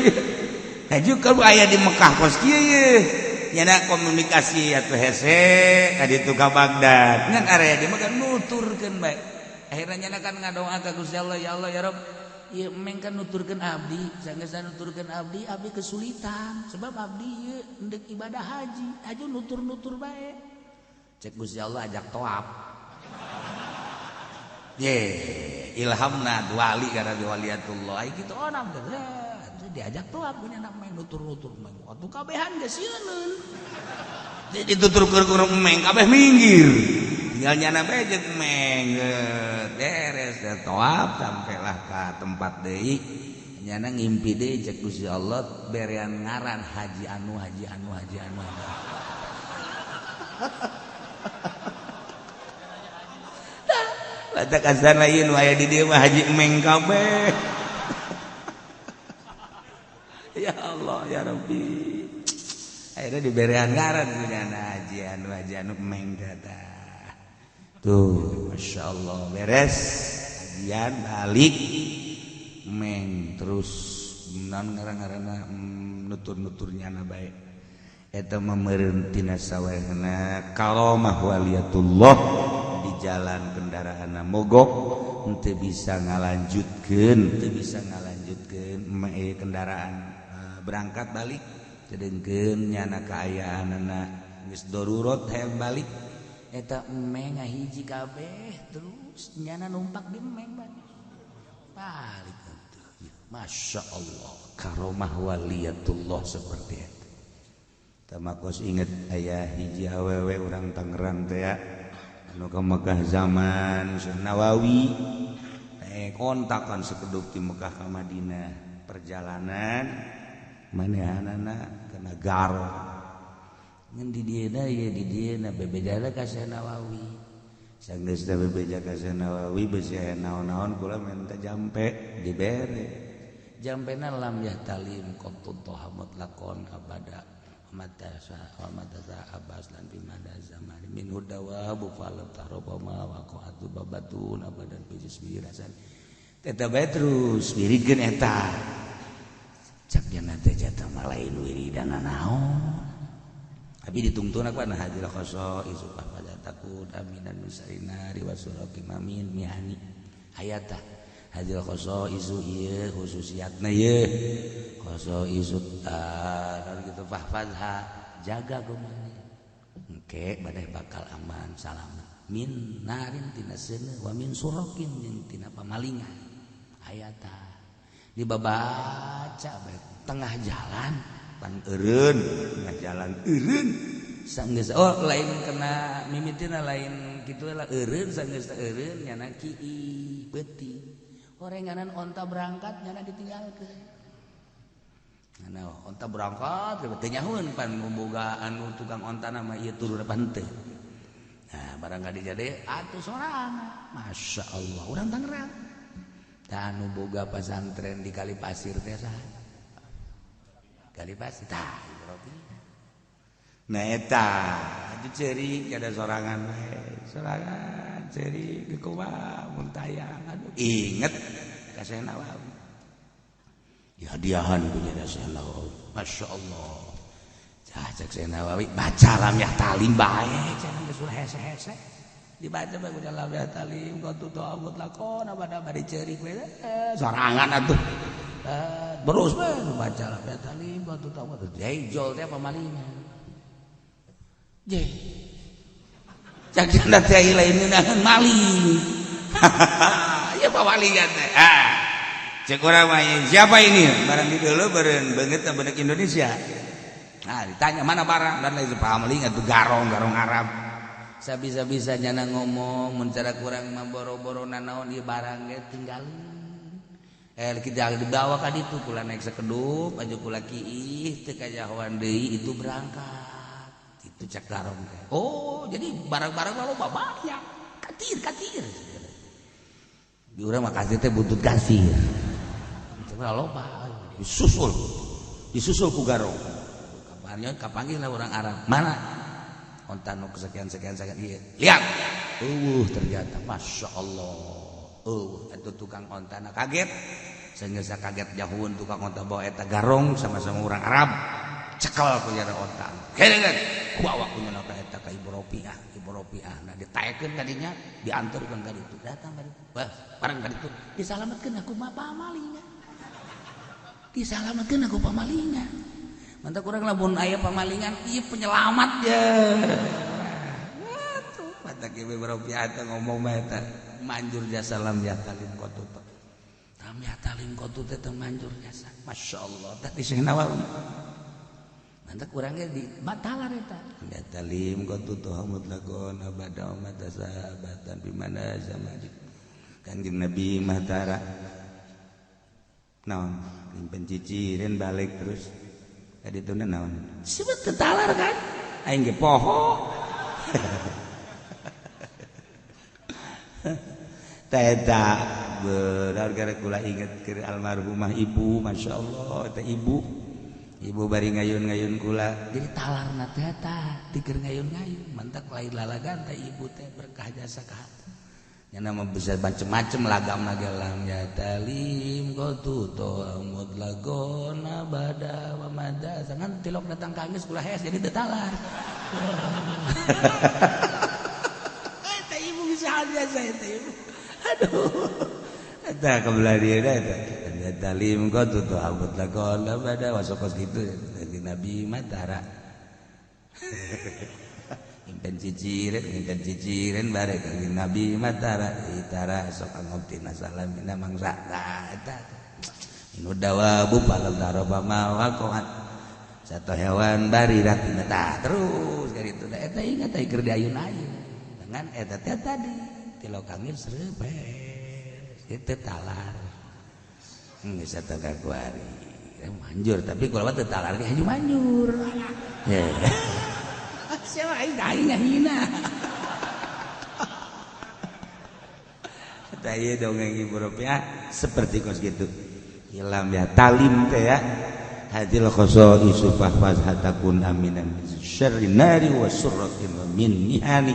Haju kalau aya di Mekah kos kieu ye. Nyana komunikasi atuh hese ka ditu ka Baghdad. Ngan area di Mekah nuturkeun bae. Akhirna nyana kan ngadoa ka Gusti Allah, ya Allah ya Rabb. Ieu emeng kan nuturkeun abdi, sanggeus nuturkeun abdi, abdi kesulitan sebab abdi ieu endek ibadah haji, aju nutur-nutur bae. Cek Gusti Allah ajak toap. Ye, ilhamna wali kana waliatullah. Ai kitu onam teh. Diajak toap punya anak meng nutur-nutur meng. Atuh kabehan geus sieun. Dituturkeun ku emeng kabeh minggir. Tinggal nyana bae jeung emeng beres toap sampailah ka tempat deui. Nyana ngimpi deui cek Gusti Allah berean ngaran haji anu haji anu haji anu. Batak azan lain aya di dieu mah haji emeng kabeh. Ya Allah ya Rabbi. Akhirnya diberean ngaran ku nyana haji anu emeng tah. Tuh, Masya Allah beres hajian balik meng terus non ngarang-ngarana nutur-nuturnya na bae eta meureun tina sawehna karomah waliyatullah di jalan kendaraanna mogok henteu bisa ngalanjutkeun kendaraan berangkat balik sedengkeun nyana kaayaanna geus darurat hayang balik eta emeng ngahiji kabeh terus nyana numpak di emeng balik balik atuh. Masya Allah karomah waliyatullah seperti itu. Tamakos inget aya hiji awewe urang Tangerang teh ya anu ka Mekah zaman Syekh Nawawi kontakan sekedup di Mekah ka Madinah perjalanan manehanana kana garo ngan di dieuna ye di dieuna bebejana ka Syekh Nawawi sanggeus teh bebeja ka Syekh Nawawi beusi aya naon-naon kula minta jampe dibere jampena lam yahtalim qattu toha mutlaqon abada mata sa wa mata sa abbas lan bimada zaman min hudawa bu falam tarobama wa qatu babatun abadan bi jismi rasan eta bae terus wiridkeun eta cak jana teh jata mah lain wiridana naon tapi ditungtun aku ana hadil khoso isupah pada takut aminan misalina riwasuraki mamin mihani hayata hadil khoso isu ieu khususiatna ieu khoso isu tar gitu fahfazha jaga kumaha engke badai bakal aman salamet min narin tina seuneu wa min surakin jeung tina pamalingan hayata dibabaca bae tengah jalan pan eureun tengah jalan eureun sanggeus oh lain kena mimitina lain kitu lah eureun sanggeus eureun nyana kii beuti orenganan onta berangkat nyana ditinggalkeun nyana onta berangkat teu nyahueun pan boga anu tukang onta mah ieu turun pan teu nah barang ka dijade atuh sorangan Masya Allah urang Tangerang tah anu boga pasantren di Kali Pasir teh saha Kali Pasir tah nah eta atuh ceurik ada sorangan bae sorangan ceurik kumaha mun tayang aduh inget ka Syekh Nawawi dihadiahan punya Syekh Nawawi Masya Allah cah cek Syekh Nawawi baca lam yahtalim bae cenah geus ulah hese-hese dibaca bae ku lam yahtalim qatu doa mutlaqon abada bari ceurik we sorangan atuh terus bae baca lam yahtalim qatu doa jol teh pamalingan. Je, Cak cenah teh lain ngeunaheun maling. Ya pamalingan teh. Ah. Cek urang mah siapa ini? Barang di dulu beureun beungeut beungeut Indonesia. Nah, ditanya mana barang dan lain pamaling atuh garong-garong Arab. Sabisa-bisa nyana ngomong mun cara kurang mah boro-boro nanaon ieu barang ge tinggalin. Kita dibawa ka ditu kula naik sekedup aju kula kiih teu kajahoan deui itu berangkat. Itu cek garong teh. Oh, jadi barang-barang loba banyak. Katir katir. Di urang mah kasir teh buntut kasir. Itu mah loba disusul. Disusul ku garong. Kabarnya kapanggih lah orang Arab. Mana? Onta nu sekian sekian sekian ieu. Lihat. Ternyata Masya Allah. Itu tukang ontana kaget. Sehingga saya kaget jauhun tukang onta bawa eta garong sama-sama orang Arab. Cekel punya onta. Keren. Bawa punya ka eta ka Ibu Ropiah, Ibu Ropiah. Nah ditaekeun kadinya, diantarkeun ka ditu. Datang ka ditu. Wah, barang ka ditu. Disalametkeun aku mah pamalingan. Disalametkeun aku pamalingan. Mantap kurang lamun aya pamalingan ieu penyelamat ya. Atuh, mata Ibu Ropiah teh ngomong mah eta manjur jasa lam yatalim qatutu. Lam yatalim qatutu teh manjur jasa. Masya Allah. Tadi Syekh Nawawi. Mantap kurangnya di batalar eta. Lam yatalim qatutu mutlaqon abada mata sahabatan bimana sama Kanjeng Nabi Mahtara. Naon? Nyimpen ciciren balik terus. Tadi itu naon? Sebut tetalar kan? Aing ge poho. Teta benar gara kula inget ke almarhumah ibu, masya Allah, eta ibu, ibu bari ngayun-ngayun kula, jadi talarna teh eta tikeur ngayun-ngayun, mantak lain lalagan teh ibu teh berkah jasa ka hati. Nya nama bisa macem-macem lagam lagam ya talim qatu to mutlaqona bada wa mada sangan tilok datang ka geus kula hees jadi teu talar. Eta ibu bisa biasa eta ibu. Aduh. Eta kebelah dia eta. Ya talim qatu to mutlaqona bada wasokos kitu dari Nabi Matara. Impen ciciren bare kanjeng Nabi Matara itara sok angoptina salamina mangsa eta inu dawabu palam daroba mawaqan satu hewan bari ratina tah terus dari itu eta ingat teh keur diayun-ayun dengan eta teh tadi tilok angin srebes itu talar geus eta kakuari manjur tapi kalau teu talar ge haju manjur. Siapa aing aing ngahina. Tah ieu dongeng Ibu Ropiah seperti kos gitu. Ilam ya talim teh ya. Hadil khoso isufah fazhatakun aminan min syarri nari wa surratin wa min mihani.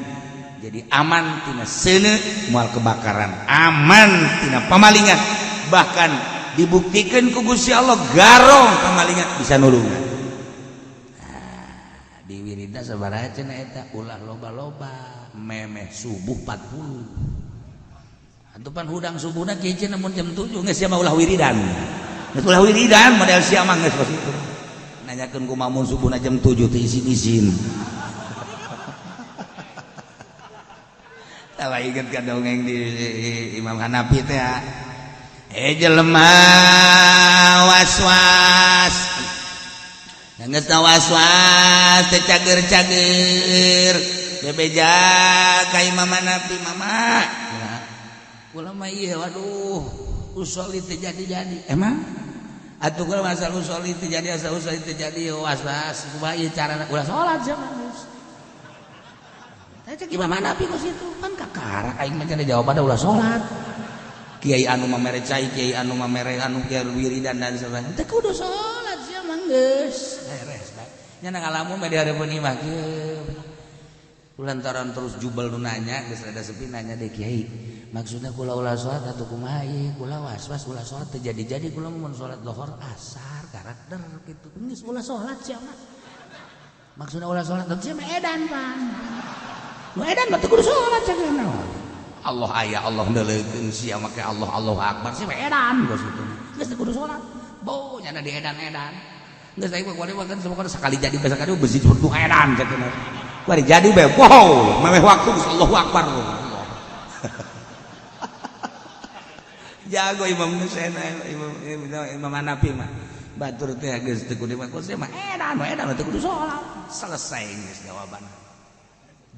Jadi aman tina seuneu moal kebakaran, aman tina pamalingan. Bahkan dibuktikan ku Gusti Allah garong pamalingan bisa nulungan. Di wirida sabaraha cenah eta ulah loba-loba memeh subuh 40 atuh pan hudang subuhna kieu cenah mun jam 7 geus sia mah ulah wiridan geus ulah wiridan model sia mah geus kos kitu nanyakeun kumaha mun subuhna jam 7 teu isin-isin. Tah inget ka dongeng di Imam Hanafi teh jelema was-was geus was-was teh cager-cager bebeja ka Imam Hanafi mama kula mah ieu waduh usoli teh jadi-jadi emang atuh kula asal usoli teh jadi asal usoli teh jadi was-was kumaha ieu carana ulah salat sia mah geus teh cek Imam Hanafi kos kitu kan kakara aing mah cenah jawabanna ulah salat kiai anu mamere cai kiai anu mamere anu kiai wiridan dan sebagainya teh kudu salat sia mah geus beres bae nya ngalamun mah di hareupeun imah kieu lantaran terus jubel nu nanya geus rada sepi nanya deh kiai maksudna kula ulah salat atuh kumaha ieu kula was-was ulah salat teu jadi-jadi kula mun salat lohor asar karakter kitu geus ulah salat sia mah maksudna ulah salat teu sia mah edan pan nu edan mah teu kudu salat sia naon Allah aya Allah neuleukeun sia make Allah Allahu akbar sia mah edan geus kitu geus teu kudu salat bo nyana di edan-edan geus aing mah kuari mah kan sakali jadi besok kali besi nu edan cenah. Bari jadi bae. Wow, memeh waktu Allahu Akbar. Jago Imam Husain, Imam Hanafi mah. Batur teh geus teu kudu mah mah edan edan teu kudu salat. Selesai geus jawaban.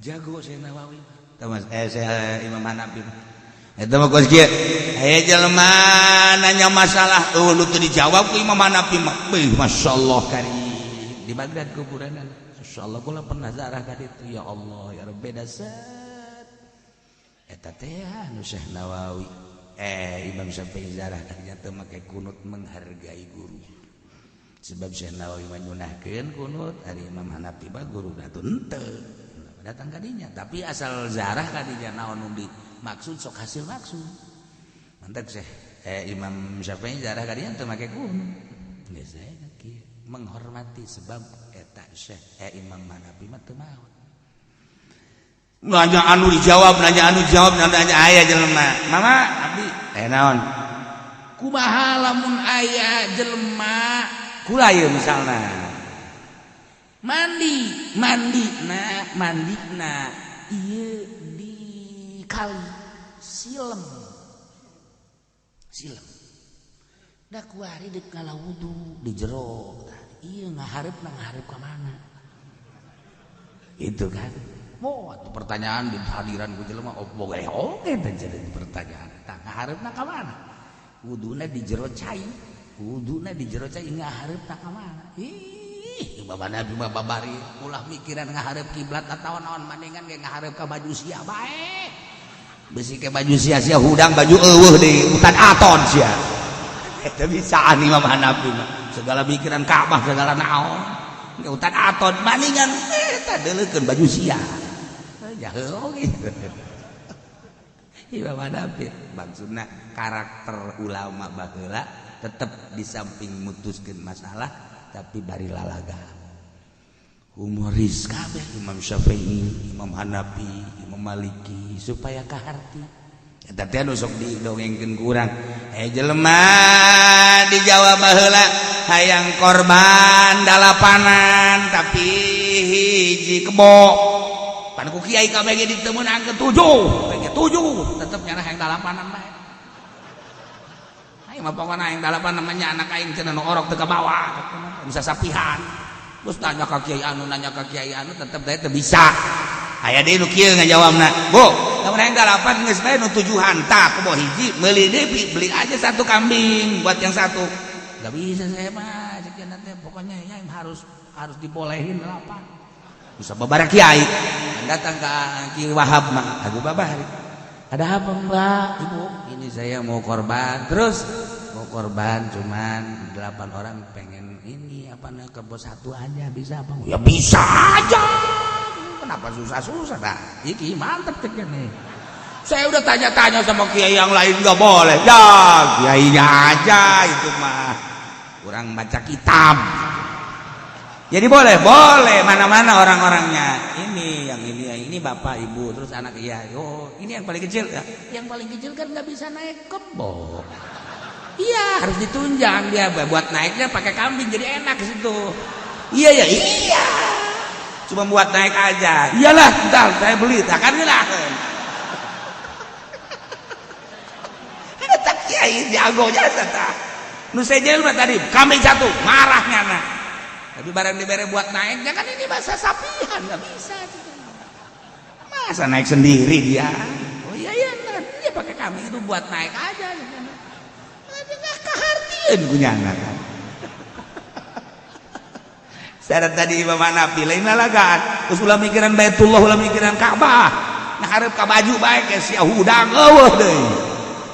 Jago Syekh Nawawi mah. Tah saya Imam Hanafi mah. Eta mah kos kieu. Aya jelema nanya masalah eueuh nu teu dijawab ku Imam Hanafi mah. Beuh masyaallah karim. Di Baghdad kuburanan. Masyaallah kula pernah zarah ka ditu ya Allah ya Rabb beda set. Eta teh anu Syekh Nawawi Imam Syafi'i zarah ka dinya teu make kunut menghargai guru. Sebab Syekh Nawawi mah nyunahkeun kunut, ari Imam Hanafi mah guru atuh henteu. Datang ka dinya, tapi asal zarah ka dinya naon nu dimaksud sok hasil maksud. Mantap Syekh Imam Syafi'i zarah ka dinya teu make kunut. Geus kieu menghormati sebab eta Syekh Imam Hanafi mah teu maot. Nanya anu dijawab, nanya anu dijawab, nanya aya jelema. Mama abdi naon? Kumaha lamun aya jelema kula ieu misalna. Mandi, mandina ieu di kali silem. Silem. Da kuari deuk ngala wudu di jero. Ieu ngaharepna ngaharep ka mana? Itu kan. Oh, itu pertanyaan di hadiran ku jelema boga oge teh jadi pertanyaan. Tah ngaharepna ka mana? Wuduna di jero cai. Wuduna di jero cai ngaharepna ka mana? Ih, Bapak Nabi mah babari ulah mikiran ngaharep kiblat atawa naon maningan ge ngaharep ka baju sia bae. Besi ke baju sia-sia hudang baju eueuh di hutan aton sia. Eta bisaan Imam Hanafi mah. Segala mikiran Ka'bah segala naon. Ke hutan aton maningan eta deuleukeun baju sia. Jahe oge. Imam Hanafi maksudna karakter ulama baheula tetep di samping mutuskeun masalah tapi bari lalaga. Humoris kabeh Imam Syafi'i, Imam Hanafi, Imam Maliki supaya kaharti. Eta teh anu sok didongengkeun ku urang. Jelema di Jawa baheula hayang korban dalapanan tapi hiji kebo. Pan ku kiai kabeh ge ditemeunangkeun 7, ge 7 tetep nyana hayang dalapanan bae. Aing mah pokona hayang dalapan namanya anak aing cenah nu orok teu kabawa, bisa sapihan. Terus nanya ka kiai anu, nanya ka kiai anu tetep teh teu bisa. Aya deui nu kieu ngajawabna. Bu, lamun hayang dalapan geus bae nu tujuhan tah kebo hiji meuli deui beli aja satu kambing buat yang satu. Enggak bisa saya mah cek teh pokoknya ya harus dibolehin delapan. Bisa babara kiai. Datang ke Ki Wahab mah, aku babari. Ada apa Mbak? Ibu, ini saya mau korban. Terus mau korban cuman 8 orang pengen ini apa namanya kebo satu aja bisa apa? Ya bisa aja. Kenapa susah-susah dah? Iki mantep ceknya nih. Saya udah tanya-tanya sama kiai yang lain nggak boleh. Ya kiainya aja itu mah. Kurang baca kitab. Jadi boleh, boleh mana-mana orang-orangnya. Ini yang ini bapak ibu terus anak iya. Oh, ini yang paling kecil ya. Yang paling kecil kan nggak bisa naik kebo. Iya, harus ditunjang dia buat naiknya pakai kambing jadi enak ke situ. Iya ya, iya. Cuma buat naik aja. Iyalah, bentar saya beli. Tak kan lah. Ada tak kiai jagonya tah. Nu sejen mah tadi kambing satu marahnya nah. Tapi barang dibere buat naiknya kan ini bahasa sapihan nggak bisa. Masa naik sendiri dia? Oh iya iya, dia pakai kambing itu buat naik aja. Nggak kehartieun kunyana kan. Syarat tadi Imam Hanafi lain lalagaan. Terus ulah mikiran Baitullah, ulah mikiran Ka'bah. Nah hareup ka baju bae ke sia hudang eueuh deui.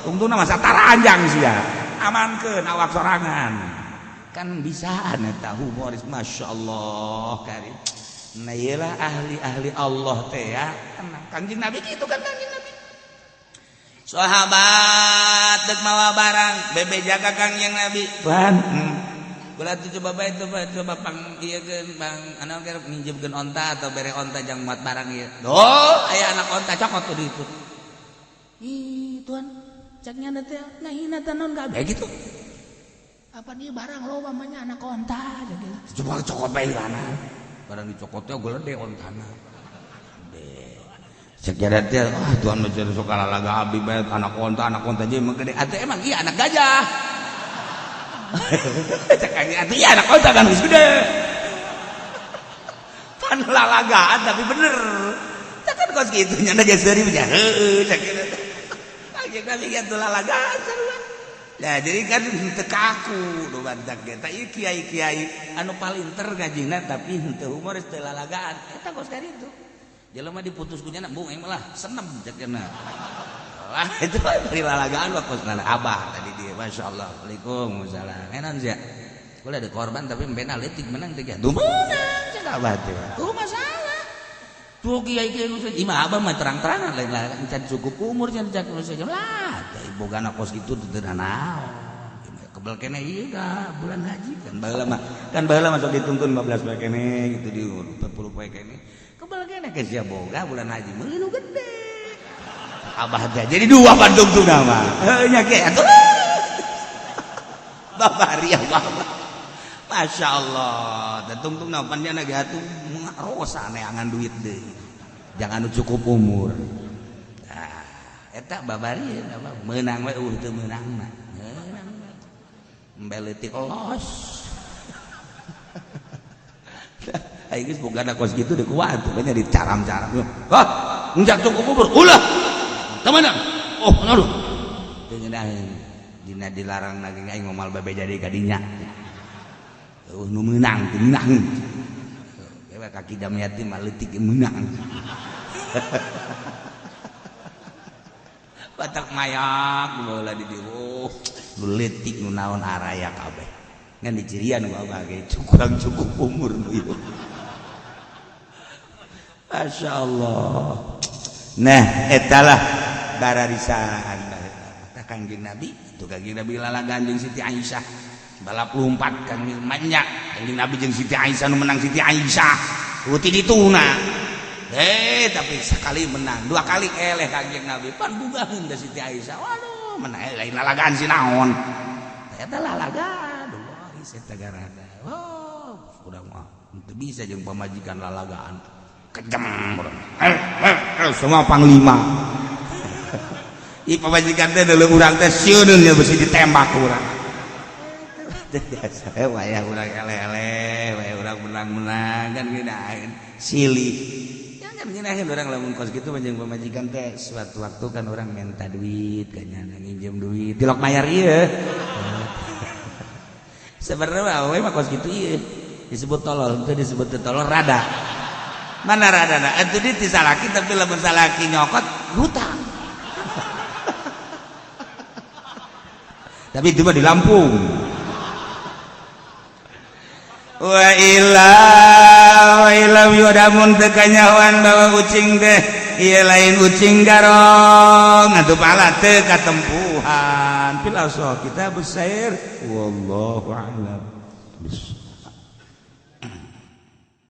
Tungtungna masa taranjang sia. Amankeun awak sorangan. Kan bisaan eta humoris Masya Allah karim. Nah iyalah ahli-ahli Allah teh ya. Tenang Kanjeng Nabi gitu kan Kanjeng Nabi. Sahabat dek mawa barang bebe jaga Kanjeng Nabi. Tuhan, kula tuh coba bae coba pang ieu keun bang anu keur minjemkeun onta atau bere onta jang muat barang ieu. Doh, aya anak onta cokot tuh ditu. Ih, Tuhan, caknya teh ngahina teh naon kabeh gitu. Apa dia barang loba mah anak onta gitu. Coba cokot bae lana. Barang dicokotnya gede ontana. Cek jadat teh, ah Tuhan mah sok lalaga abdi bae anak onta jeung emang gede. Atuh emang iya anak gajah. Cek aing atuh iya anak onta kan geus gede. Pan lalagaan tapi bener. Cek kan kos kitu nya geus seuri mah heueuh cek kitu. Kanjeng Nabi ge lalagaan sarua. Nah, jadi kan teu kaku nu bantak ge. Tah ieu kiai-kiai anu palinter ngajina tapi henteu humoris teu lalagaan. Eta kos kitu. Jelema diputus ku nya bung aing malah senem cek cenah. Lah itu dari lalagaan mah kos abah tadi dia masyaallah. Waalaikumsalam. Enan sia. Kula ada korban tapi mbena leutik menang teh. Duh menang cek abah teh. Tuh masalah. Tuh kiai-kiai nu imah abah mah terang-terangan lain lah can cukup umur can cak nu lah teh bogana kos kitu teu naon. Kebel kene ieu dah bulan haji kan baheula mah kan baheula masuk dituntun 15 poe kene gitu di 40 poe kene. Kebel kene ke sia boga bulan haji meuli nu gede. Abah teh jadi dua bandung tuh nama. Heuh nya ge atuh. Babari abah. Masya Allah, tungtung napan nya ge atuh rosa neangan duit deui. Jangan cukup umur. Nah, eta babari meunang we teu meunang mah. Meunang. Embe leutik los. Aing geus boga kos kitu deui kuat nya dicaram-caram. Hah, enjak cukup umur. Ulah. Teu meunang. Oh, aduh. Teu ngeunaheun. Dina dilarang lagi aing moal babe jadi kadinya. Eueuh nu meunang teu ngeunaheun. Dewa kaki Damiati mah leutik meunang. Batak mayak baheula di dieu. Oh, nu leutik nu naon araya kabeh. Ngan dicirian ku abah ge kurang cukup umur nu ieu. Masya Allah. Nah, etalah bararisaan baheula. Kangjeng Nabi, itu Kangjeng Nabi lalagan jeung Siti Aisyah. Balap lompat Kangjeng banyak. Kangjeng Nabi jeung Siti Aisyah nu menang Siti Aisyah. Uti dituna. Tapi sekali menang, dua kali eleh Kangjeng Nabi. Pan bugaheun da Siti Aisyah. Waduh, menang lain lalagaan si naon. Eta lalagaan. Wah, eta garada. Oh, udah mah teu bisa jeung pamajikan lalagaan. Kejam urang. Semua panglima. Ih pamajikan teh deuleu urang teh sieun nya besi ditembak urang. Biasa wayah urang eleh-eleh, wayah urang menang-menang kan ngeunaheun silih. Jangan ngeunaheun urang lamun kos kitu mah jeung pamajikan teh suatu waktu kan urang minta duit kan nginjem duit tilok mayar ieu. Sebenarnya mah we mah kos kitu ieu disebut tolol, teu disebut tolol rada. Mana radana? Atuh di ti salaki tapi lamun salaki nyokot hutang. Tapi itu mah di Lampung. Wa illa wa illa yudamun teu kanyahoan bawa ucing teh ieu lain ucing garong atuh pala teu katempuhan. Fil asah kita besair wallahu a'lam.